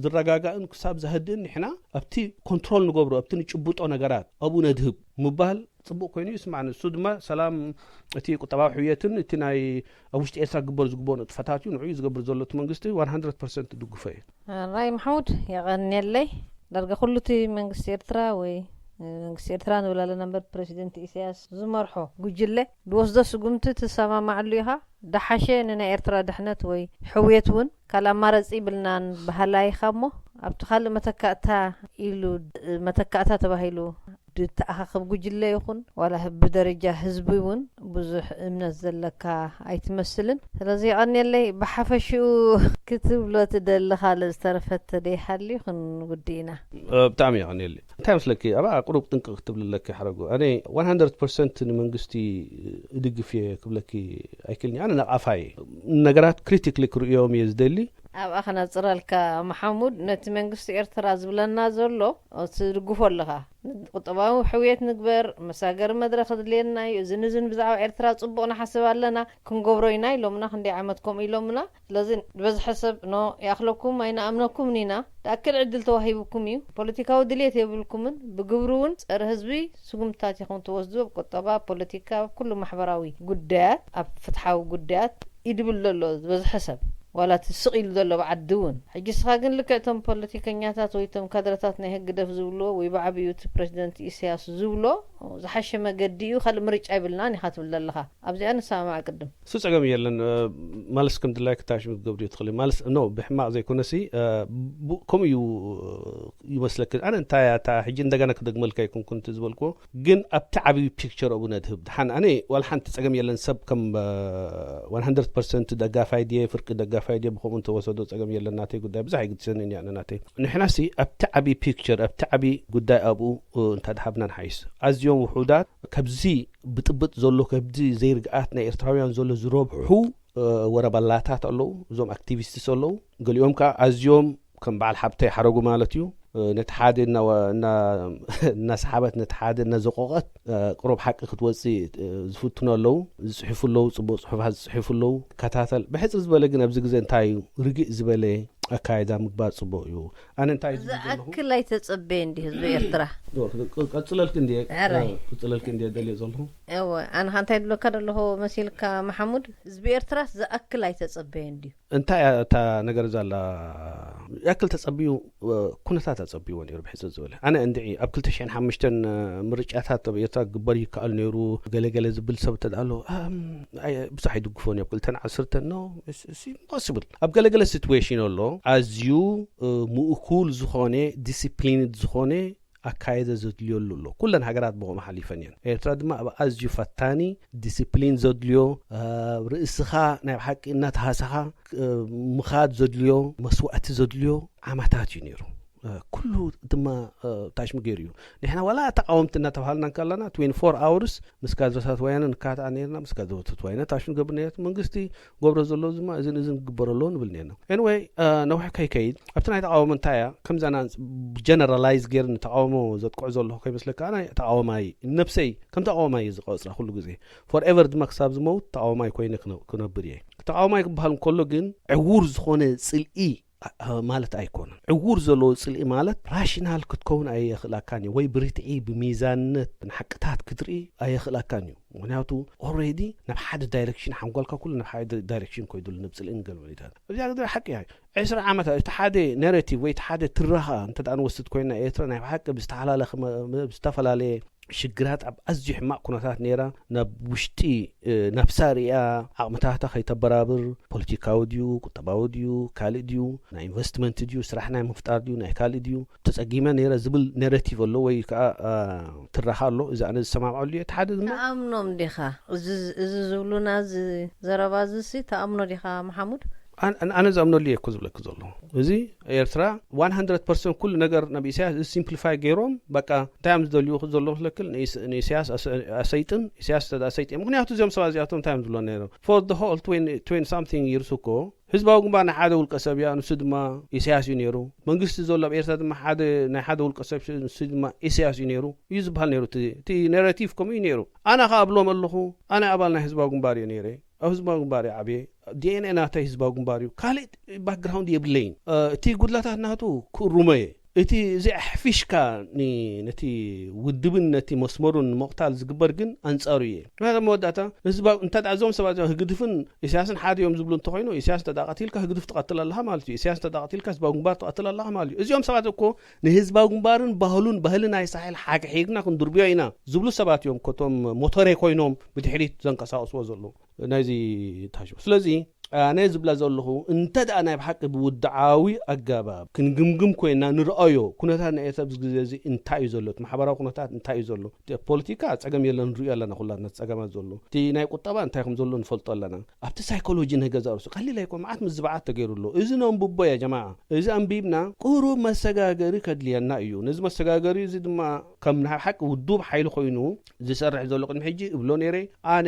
ዝረጋጋእን ክሳብ ዘህድእን ንሕና ኣብቲ ኮንትሮል ንገብሮ ኣብቲ ንጭብጦ ነገራት ኣብኡ ነድህብ ምባል ጽቡቕ ኮይኑ ይስማዕኒ። እሱ ድማ ሰላም እቲ ቁጠባዊ ሕውየትን እቲ ናይ ኣብ ውሽጢ ኤርትራ ክግበር ዝግብኦ ንጥፈታት እዩ። ንዕኡ ዝገብር ዘሎ እቲ መንግስቲ one hundred percent ድግፎ እዩ። ራይ ማሕሙድ የቐንየለይ። ዳርጋ ኩሉ እቲ መንግስቲ ኤርትራ ወይ መንግስቲ ኤርትራ ንብል ኣለና እምበር ፕረሲደንት ኢሳያስ ዝመርሖ ጉጅለ ዝወስዶ ስጉምቲ ትሰማማዕሉ ኢኻ። ደሓሸ ንናይ ኤርትራ ድሕነት ወይ ሕውየት እውን ካልእ ኣማራጺ ይብልናን በሃላይ ኢኻ እሞ ኣብቲ ካልእ መተካእታ ኢሉ መተካእታ ተባሂሉ ድተኣኻኸብ ጉጅለ ይኹን ዋላ ብደረጃ ህዝቢ እውን ብዙሕ እምነት ዘለካ ኣይትመስልን። ስለዚ የቐንየለይ ብሓፈሽኡ ክትብሎ ትደሊ ካልእ ዝተረፈት ተደይሃልዩ ክንውድእ ኢና። ብጣዕሚ የቐንየለይ። እንታይ መስለኪ ኣብኣ ቁሩብ ጥንቅቕ ክትብሊ ኣለኪ ሓረጉ። ኣነ one hundred percent ንመንግስቲ እድግፍ እየ ክብለኪ ኣይክልኒ። ኣነ ነቓፋ እየ። ነገራት ክሪቲክሊ ክርእዮም እየ ዝደሊ። ኣብኣ ከነጽረልካ መሓሙድ ነቲ መንግስቲ ኤርትራ ዝብለና ዘሎ ትድግፎ ኣለኻ። ቁጠባዊ ሕውየት ንግበር፣ መሳገሪ መድረኽ ድልየና እዩ። እዝን እዝን ብዛዕባ ኤርትራ ጽቡቕ ንሓስብ ኣለና፣ ክንገብሮ ኢና ኢሎምና፣ ክንደይ ዓመት ከምኡ ኢሎምና። ስለዚ ዝበዝሐ ሰብ ኖ ይኣኽለኩም ኣይንኣምነኩምን ኢና፣ ድኣክል ዕድል ተዋሂቡኩም እዩ፣ ፖለቲካዊ ድልየት የብልኩምን፣ ብግብሪ እውን ጸረ ህዝቢ ስጉምትታት ኢኹም ትወስዱ፣ ኣብ ቁጠባ፣ ኣብ ፖለቲካ፣ ኣብ ኩሉ ማሕበራዊ ጉዳያት፣ ኣብ ፍትሓዊ ጉዳያት ኢድብል ዘሎ ዝበዝሐ ሰብ ዋላ እቲ ስቕ ኢሉ ዘሎ ብዓዲ እውን ሕጂ ስኻ ግን ልክዕ እቶም ፖለቲከኛታት ወይ እቶም ካድረታት ናይ ህግደፍ ዝብልዎ ወይ ብዓብዩ እቲ ፕረዚደንት ኢሳያስ ዝብሎ ዝሓሸ መገዲ እዩ ካልእ ምርጫ ይብልናን ኢኻ ትብል ዘለኻ ኣብዚኣ ንሰማማዕ ቅድም እሱ ጸገም የለን። ማለስ ከም ድላይ ክታሽ ምትገብር ትኽእል ማለስ ኖ ብሕማቕ ዘይኮነሲ ከምኡ እዩ ይመስለክ ኣነ እንታይ እታ ሕጂ እንደገና ክደግመልካ ይኩንኩን እቲ ዝበልክዎ ግን ኣብቲ ዓብዪ ፒክቸር ኣብኡ ነድህብ ድሓን ኣነ ዋላ ሓንቲ ጸገም የለን ሰብ ከም one hundred percent ደጋፋይ ድየ ፍርቂ ደጋፋይ ድየ ብከምኡ እንተወሰዶ ጸገም የለን ናተይ ጉዳይ ብዙሕ ኣይግድሰንን እያ ናተይ ንሕናሲ ኣብቲ ዓብዪ ፒክቸር ኣብቲ ዓብዪ ጉዳይ ኣብኡ እንተድሃብና ንሓይስ ኣዝዮም ውሑዳት ከብዚ ብጥብጥ ዘሎ ከብዚ ዘይርግኣት ናይ ኤርትራውያን ዘሎ ዝረብሑ ወረበላታት ኣለዉ እዞም ኣክቲቪስትስ ኣለዉ ገሊኦም ከዓ ኣዝዮም ከም በዓል ሓብተይ ሓረጉ ማለት እዩ ነቲ ሓደ እናሰሓበት ነቲ ሓደ እናዘቆቐት ቅሩብ ሓቂ ክትወፅእ ዝፍትኑ ኣለዉ ዝፅሕፉ ኣለዉ ፅቡቅ ፅሑፋት ዝፅሕፉ ኣለዉ ከታተል ብሕፅር ዝበለ ግን ኣብዚ ግዜ እንታይ እዩ ርግእ ዝበለ ኣካይዳ ምግባር ፅቡቅ እዩ ኣነ እንታይ ዝብል ዘለኹ ዝኣክል ኣይተፀበየ እንዲ ህዝቢ ኤርትራ ቀፅለልክ እንዲ ኧረ። ቀፅለልክ እንዲ ደልየ ዘለኹ እወ ኣነ እንታይ ድብለካ ደለኹ መሲልካ መሓሙድ ህዝቢ ኤርትራ ዝኣክል ኣይተፀበየ እንዲ እንታይ እያ እታ ነገር እዛ ኣላ ያክል ተጸብዩ ኩነታት ኣጸብይዎ ነይሩ ብሕጽር ዝበለ ኣነ እንድዒ ኣብ ክልተ ሽሕን ሓሙሽተን ምርጫታት ኣብ ኤርትራ ክግበር ይከኣል ነይሩ ገለገለ ዝብል ሰብ እንተ ኣሎ ብዙሕ ኣይድግፎን እዩ ኣብ ክልተን ዓሰርተን ኖ ፖስብል ኣብ ገለገለ ሲትዌሽን ኣሎ ኣዝዩ ምእኩል ዝኾነ ዲስፕሊንድ ዝኾነ ኣካየደ ዘድልየሉ ኣሎ ኩለን ሃገራት ብኸምኡ ሓሊፈን እየን ኤርትራ ድማ ኣብ ኣዝዩ ፈታኒ ዲስፕሊን ዘድልዮ ርእስኻ ናይ ብሓቂ እናተሃሰኻ ምኻድ ዘድልዮ መስዋእቲ ዘድልዮ ዓመታት እዩ ነይሩ ኩሉ ድማ ታሽሙ ገይሩ እዩ። ንሕና ዋላ ተቃወምቲ እናተባሃልና እንከለና twenty-four hours ምስ ካድረታት ወያነ ንካትዓ ነርና፣ ምስ ካድረታት ወያነ ታሽሙ ገብር ነርና። መንግስቲ ገብሮ ዘሎ ድማ እዝን እዝን ክግበረሎ ንብል ነርና። Anyway፣ ነውሕ ከይከይድ ኣብቲ ናይ ተቃውሞ እንታይ እያ ከምዛና ጀነራላይዝ ገይር ንተቃውሞ ዘጥቅዑ ዘለኹ ከይመስለካ። ኣነ ተቃወማይ ነብሰይ ከም ተቃወማይ እየ ዝቆፅራ ኩሉ ግዜ። Forever ድማ ክሳብ ዝመውት ተቃወማይ ኮይነ ክነብር እየ። ተቃወማይ ክበሃል እንከሎ ግን ዕውር ዝኾነ ፅልኢ ማለት ኣይኮነን። ዕውር ዘለዎ ፅልኢ ማለት ራሽናል ክትከውን ኣየኽእላካን እዩ፣ ወይ ብርትዒ ብሚዛንነት ንሓቅታት ክትርኢ ኣየኽእላካን እዩ። ምክንያቱ ኦልሬዲ ናብ ሓደ ዳይሬክሽን ሓንጓልካ ኩሉ ናብ ሓደ ዳይሬክሽን ኮይዱሉ ናብ ፅልእን ገለ ሁኔታት እዚኣ ግዜ ሓቂ እያ። ዕስራ ዓመት እቲ ሓደ ነሬቲቭ ወይ እቲ ሓደ ትረኻ እንተ ንወስድ ኮይና ኤርትራ ናይ ብሓቂ ብዝተሓላለኸ ዝተፈላለየ ሽግራት ኣብ ኣዝዩ ሕማቕ ኩነታት ነይራ። ናብ ውሽጢ ናብ ሳርያ ዓቕምታታ ከይተበራብር ፖለቲካዊ ድዩ ቁጠባዊ ድዩ ካልእ ድዩ ናይ ኢንቨስትመንት ድዩ ስራሕ ናይ ምፍጣር ድዩ ናይ ካልእ ድዩ ተጸጊመ ነይረ ዝብል ነረቲቭ ኣሎ ወይ ከዓ ትረኻ ኣሎ። እዚ ኣነ ዝሰማምዐሉ እየ። እቲ ሓደ ድማ ተኣምኖም ዲኻ? እዚ ዝብሉና እዚ ዘረባ እዚ ሲ ተኣምኖ ዲኻ መሓሙድ? ኣነ ዝኣምነሉ እየ እኮ ዝብለክ ዘሎ። እዚ ኤርትራ one hundred percent ኩሉ ነገር ናብ ኢሳያስ እዚ ሲምፕሊፋይ ገይሮም በቃ እንታይ እዮም ዝደልዩ ዘሎ መስለክል ንኢሳያስ ኣሰይጥን ኢሳያስ ተዳ ኣሰይጥ እዮም። ምክንያቱ እዚኦም ሰባት እዚኣቶም እንታይ እዮም ዝብሎ ነይሮም for the whole twenty something years እኮ ህዝባዊ ግንባር ናይ ሓደ ውልቀ ሰብ እያ። ንሱ ድማ ኢሳያስ እዩ ነይሩ። መንግስቲ ዘሎ ኣብ ኤርትራ ድማ ሓደ ናይ ሓደ ውልቀ ሰብ ንሱ ድማ ኢሳያስ እዩ ነይሩ እዩ ዝበሃል ነይሩ። እቲ ናራቲቭ ከምኡ እዩ ነይሩ። ኣነ ከኣ እብሎም ኣለኹ ኣነ ኣባል ናይ ህዝባዊ ግንባር እየ ነይረ። ኣብ ህዝባዊ ግንባር እየ ዓብየ። ዲኤንኤ ናተይ ህዝባዊ ግንባር እዩ። ካልእ ባክግራውንድ የብለይን። እቲ ጉድለታት ናቱ ክእሩሞ እየ። እቲ እዚ ኣሕፊሽካ ነቲ ውድብን ነቲ መስመሩን ንምቕታል ዝግበር ግን ኣንጻሩ እየ። ምክንያቱ መወዳእታ ህዝባዊ እንተ እዞም ሰባት ህግድፍን ኢሳያስን ሓደ እዮም ዝብሉ እንተኮይኑ ኢሳያስ እንተ ቀቲልካ ህግድፍ ትቐትል ኣለኻ ማለት እዩ። ኢሳያስ እንተ ቀቲልካ ህዝባዊ ግንባር ትቐትል ኣለኻ ማለት እዩ። እዚኦም ሰባት እኮ ንህዝባዊ ግንባርን ባህሉን ባህሊ ናይ ሳሕል ሓግሒግና ክንድርብዮ ኢና ዝብሉ ሰባት እዮም። ኮቶም ሞተሬ ኮይኖም ብድሕሪት ዘንቀሳቅስዎ ዘለዉ ናይዚ ታሽሙ። ስለዚ ኣነ ዝብላ ዘለኹ እንተ ደኣ ናይ ብሓቂ ብውድዓዊ ኣገባብ ክንግምግም ኮይና ንርኣዮ ኩነታት ናይ ኤርትራ ኣብዚ ግዜ እዚ እንታይ እዩ ዘሎ፣ እቲ ማሕበራዊ ኩነታት እንታይ እዩ ዘሎ። ፖለቲካ ጸገም የለን ንሪኦ ኣለና ኩላትና ጸገማት ዘሎ። እቲ ናይ ቁጠባ እንታይ ከም ዘሎ ንፈልጦ ኣለና። ኣብቲ ሳይኮሎጂ ናይ ገዛ ርእሱ ቀሊል ኣይኮን መዓት ምዝባዓት ተገይሩ ኣሎ። እዚ ነንብቦ እያ ጀማዓ። እዚ ኣንቢብና ቁሩብ መሰጋገሪ ከድልየና እዩ። ነዚ መሰጋገሪ እዚ ድማ ከም ናይ ሓቂ ውዱብ ሓይሊ ኮይኑ ዝሰርሕ ዘሎ ቅድሚ ሕጂ እብሎ ነይረ ኣነ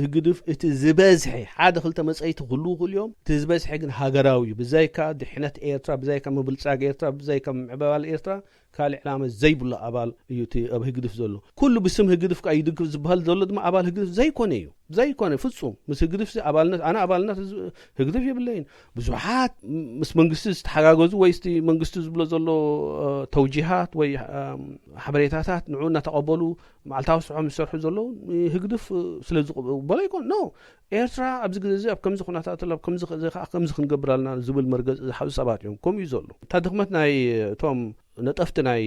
ህግድፍ እቲ ዝበዝሐ ሓደ ክልተ መጸይቲ ክህልዉ ይኽእሉ እዮም። እቲ ዝበዝሐ ግን ሃገራዊ እዩ። ብዛይካ ድሕነት ኤርትራ፣ ብዛይካ ምብልጻግ ኤርትራ፣ ብዛይካ ምዕባል ኤርትራ ካልእ ዕላማ ዘይብሉ ኣባል እዩ እቲ ኣብ ህግድፍ ዘሎ። ኩሉ ብስም ህግድፍ ከኣ ይድግፍ ዝበሃል ዘሎ ድማ ኣባል ህግድፍ ዘይኮነ እዩ። ዘይኮነ ፍጹም ምስ ህግድፍ ኣባልነት ኣነ ኣባልነት ህግድፍ የብለይን። ብዙሓት ምስ መንግስቲ ዝተሓጋገዙ ወይ እቲ መንግስቲ ዝብሎ ዘሎ ተውጂሃት ወይ ሓበሬታታት ንዑ እናተቐበሉ መዓልታዊ ስርሖም ዝሰርሑ ዘለዉ ህግድፍ ስለ ዝቕበሎ ይኮን ኖ ኤርትራ ኣብዚ ግዜ እዚ ኣብ ከምዚ ኩነታት ኣብ ከምዚ ከ- ከምዚ ክንገብር ኣለና ዝብል መርገፂ ዝሓዙ ሰባት እዮም። ከምኡ እዩ ዘሎ። እታ ድኽመት ናይ እቶም ነጠፍቲ ናይ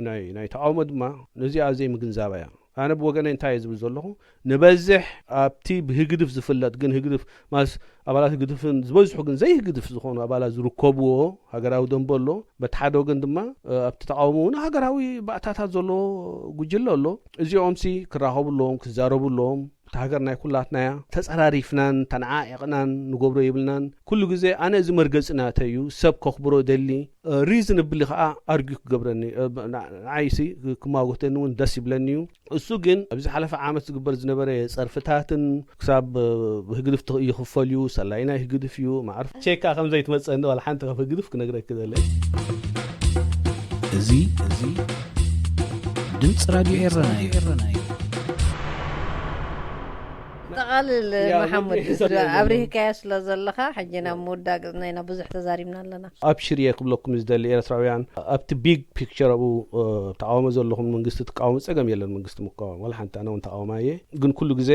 ናይ ናይ ተቃውሞ ድማ ነዚኣ ዘይምግንዛባ እያ። ኣነ ብወገነይ እንታይ እየ ዝብል ዘለኹ ንበዝሕ ኣብቲ ብህግድፍ ዝፍለጥ ግን ህግድፍ ማስ ኣባላት ህግድፍን ዝበዝሑ ግን ዘይህግድፍ ዝኾኑ ኣባላት ዝርከብዎ ሃገራዊ ደንበ ኣሎ። በቲ ሓደ ወገን ድማ ኣብቲ ተቃውሞ እውን ሃገራዊ ባእታታት ዘለዎ ጉጅለ ኣሎ። እዚኦም ሲ ክራኸቡ ኣለዎም ክዛረቡ ኣለዎም። እታ ሃገር ናይ ኩላትና እያ። ተጸራሪፍናን ተነዓዒቕናን ንገብሮ የብልናን። ኩሉ ግዜ ኣነ እዚ መርገጺ ናተይ እዩ ሰብ ከኽብሮ ደሊ ሪዝንብሊ ከዓ ኣርጊ ክገብረኒ ንዓይሲ ክማጎተኒ እውን ደስ ይብለኒ እዩ። እሱ ግን ኣብዚ ሓለፈ ዓመት ዝግበር ዝነበረ ጸርፍታትን ክሳብ ህግድፍ ይኽፈል እዩ ሰላይ ናይ ህግድፍ እዩ ማዕርፍ ቼካ ከም ዘይትመጸኒ ዋላ ሓንቲ ካብ ህግድፍ ክነግረኪ ደለ። እዚ እዚ ድምፂ ራድዮ ኤረና እዩ። ጠቓልል መሓሙድ ኣብሪህካዮ ስለ ዘለኻ ሕጂ ናብ ምውዳእ ገፅና ኢና ብዙሕ ተዛሪብና ኣለና። ኣብሽር እየ ክብለኩም ዝደሊ ኤርትራውያን ኣብቲ ቢግ ፒክቸር ኣብኡ ተቃውሞ ዘለኹም መንግስቲ ትቃወሙ ጸገም የለን መንግስቲ ምቃወም ዋላ ሓንቲ ኣነ እውን ተቃውማ እየ ግን ኩሉ ግዜ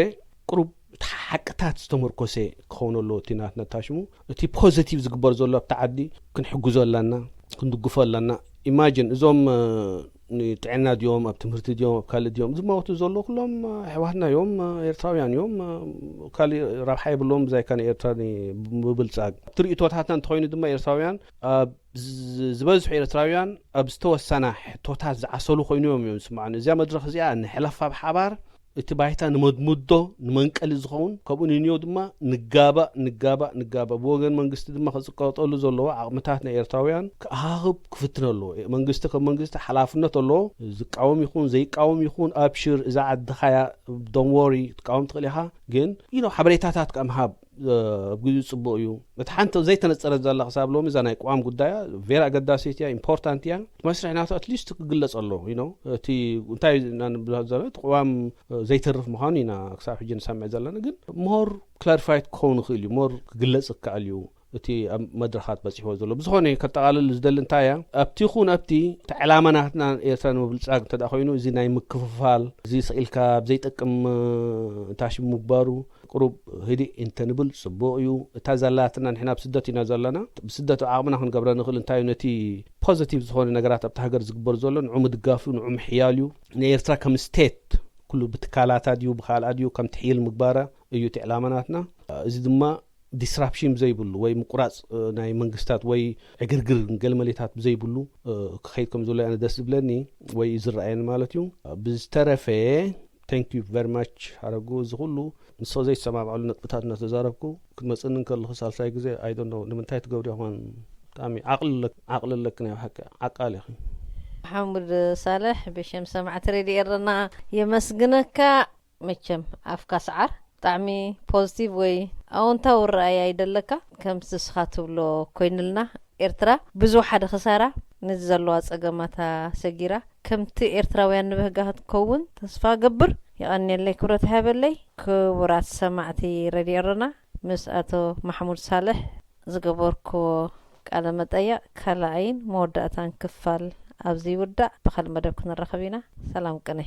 ቁሩብ እቲ ሓቅታት ዝተመርኮሰ ክኸውን ኣለዎ እቲ ናትና ታሽሙ እቲ ፖዘቲቭ ዝግበር ዘሎ ኣብቲ ዓዲ ክንሕግዞ ኣለና ክንድግፎ ኣለና ኢማጅን እዞም ንጥዕና ድዮም ኣብ ትምህርቲ ድዮም ኣብ ካልእ ድዮም ዝማወቱ ዘለዉ ኩሎም ኣሕዋትና እዮም ኤርትራውያን እዮም ካልእ ረብሓ የብሎም ብዛይካ ንኤርትራ ምብልጻግ ትርኢቶታትና እንተኾይኑ ድማ ኤርትራውያን ኣብ ዝበዝሑ ኤርትራውያን ኣብ ዝተወሰና ሕቶታት ዝዓሰሉ ኮይኖም እዮም ዝስምዓኒ እዚኣ መድረኽ እዚኣ ንሕለፋ ብሓባር እቲ ባይታ ንመድሙዶ ንመንቀሊ ዝኸውን፣ ከምኡ ንንዮ ድማ ንጋባእ ንጋባእ ንጋባእ፣ ብወገን መንግስቲ ድማ ክፅቀጠሉ ዘለዎ ዓቕምታት ናይ ኤርትራውያን ክኣኻኽብ ክፍትን ኣለዎ። መንግስቲ ከም መንግስቲ ሓላፍነት ኣለዎ። ዝቃወም ይኹን ዘይቃወም ይኹን፣ ኣብሽር፣ እዛ ዓድኻያ፣ ዶን ወሪ፣ ክትቃወም ትኽእል ኢኻ። ግን ኢኖ ሓበሬታታት ካብ ምሃብ ኣብ ግዜኡ ጽቡቕ እዩ። እቲ ሓንቲ ዘይተነጸረት ዘላ ክሳብ ሎሚ እዛ ናይ ቅዋም ጉዳያ ቬራ ኣገዳሲት እያ፣ ኢምፖርታንት እያ። እቲ መስርሕ ናቱ ኣትሊስት ክግለጽ ኣለዎ። እቲ እንታይ ኢና ንብሎ ዘለና፣ እቲ ቅዋም ዘይተርፍ ምዃኑ ኢና ክሳብ ሕጂ ንሰምዕ ዘለና። ግን ሞር ክላሪፋይድ ክኸውን ይኽእል እዩ፣ ሞር ክግለጽ ይከኣል እዩ። እቲ ኣብ መድረኻት በጺሕዎ ዘሎ ብዝኾነ ከጠቓልል ዝደሊ እንታይ እያ፣ ኣብቲ ይኹን ኣብቲ እቲ ዕላማ ናትና ኤርትራ ንምብልጻግ እንተ ኮይኑ፣ እዚ ናይ ምክፍፋል፣ እዚ ስቕ ኢልካ ኣብ ዘይጠቅም ታሽም ምግባሩ፣ ቅሩብ ህድእ እንተንብል ጽቡቕ እዩ። እታ ዘላትና፣ ንሕና ብስደት ኢና ዘለና። ብስደት ዓቕምና ክንገብረ ንኽእል እንታይ እዩ፣ ነቲ ፖዚቲቭ ዝኾነ ነገራት ኣብቲ ሃገር ዝግበር ዘሎ ንዑ ምድጋፍ እዩ፣ ንዑ ምሕያል እዩ። ንኤርትራ ከም ስቴት ኩሉ ብትካላታ ድዩ ብካልኣ ድዩ ከም ትሕይል ምግባራ እዩ እቲ ዕላማ ናትና። እዚ ድማ ዲስራፕሽን ብዘይብሉ ወይ ምቁራጽ ናይ መንግስታት ወይ ዕግርግር ገለመሌታት ብዘይብሉ ክኸይድ ከም ዘሎ ኣነ ደስ ዝብለኒ ወይ ዝረኣየኒ ማለት እዩ። ብዝተረፈ፣ thank you very much ሓረጉ። እዚ ኩሉ ንስኻ ዘይተሰማምዐሉ ነጥብታት እናተዛረብኩ ክትመጽእኒ እንከለኹ ሳልሳይ ግዜ፣ I don't know ንምንታይ ትገብሪ ይኾን? ብጣዕሚ ዓቕሊ ኣለክ-፣ ዓቕሊ ኣለክን፣ ናይ ብሓቂ ዓቃል ኢኺ። ሓሙድ ሳልሕ፣ ብሽም ሰማዕቲ ሬድዮ ኤረና የመስግነካ። መቸም ኣፍካ ሰዓር፣ ብጣዕሚ ፖዚቲቭ ወይ ኣወንታዊ ረኣይ ኣይደለካ። ከምቲ ንስኻ ትብሎ ኮይንልና፣ ኤርትራ ብዙሕ ሓደ ክሳራ፣ ነዚ ዘለዋ ጸገማታ ሰጊራ ከምቲ ኤርትራውያን ንብህጋ ክትከውን ተስፋ ገብር። የቐንየለይ፣ ክብረት ሃበለይ። ክቡራት ሰማዕቲ ሬድዮ ኤረና፣ ምስ ኣቶ ማሕሙድ ሳልሕ ዝገበርክዎ ቃለ መጠይቕ ካልኣይን መወዳእታን ክፋል ኣብዚ ይውዳእ። ብኻልእ መደብ ክንራኸብ ኢና። ሰላም ቅነ።